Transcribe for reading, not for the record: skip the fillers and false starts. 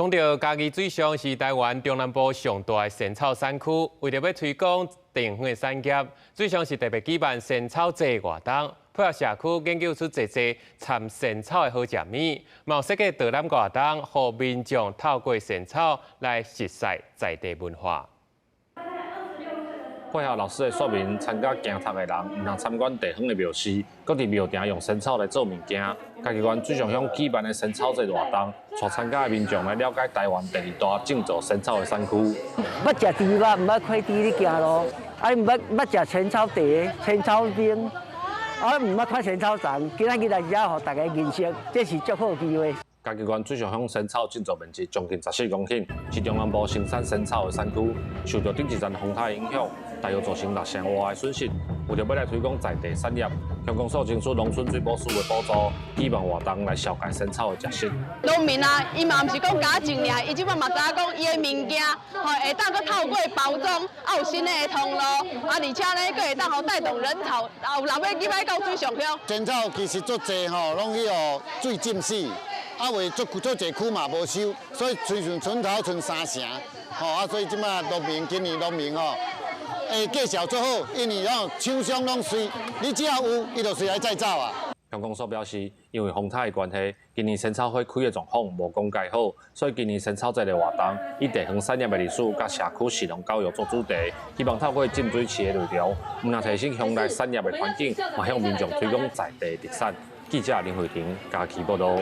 講到嘉義水上是台灣中南部上大的仙草產區，為著欲推廣地方的產業，水上是特別舉辦仙草節活動，配合社區研究出濟濟摻仙草的好食物，嘛有設計導覽活動，予民眾透過仙草來熟悉在地文化。配合老師的說明，參加行讀的人毋但參觀地方的廟寺，閣佇廟埕用仙草來做物件。嘉義縣水上鄉舉辦的仙草節活動，帶參加的民眾來了解台灣第二大種植仙草的產區。捌食豬肉，毋捌看豬咧行路，啊，毋捌捌食仙草茶、仙草冰，啊，毋捌看仙草叢。今仔日來遮，予大家認識，這是足好機會。嘉義縣水上鄉仙草種植面積將近14公頃，是中南部生產仙草的產區。受著頂一陣風颱影響，大約造成六成外的損失。為著欲來推廣在地產業，鄉公所爭取農村水保署的補助，舉辦活動來紹介仙草的食食。農民啊，伊嘛毋是講共種爾，伊這擺嘛知影講伊的物件，吼會當閣透過包裝，啊有新的通路，啊而且呢，閣會當予帶動人潮，啊有人欲入來到水上鄉。仙草其實足濟吼，攏去予水浸死。啊，話足足濟區嘛無收，所以親像春頭賰三成，吼啊，所以這擺農民今年農民吼，會介紹足好，因為吼廠商攏隨，你只要有，伊就隨來載走啊。鄉公所表示，因為風颱的關係，今年仙草花開的狀況無講蓋好，所以今年仙草節的活動以地方產業的歷史佮社區食農教育做主題，希望透過浸水池的內容，毋但提升鄉內產業的環境，嘛向民眾推廣在地特產。記者林慧婷嘉義報導。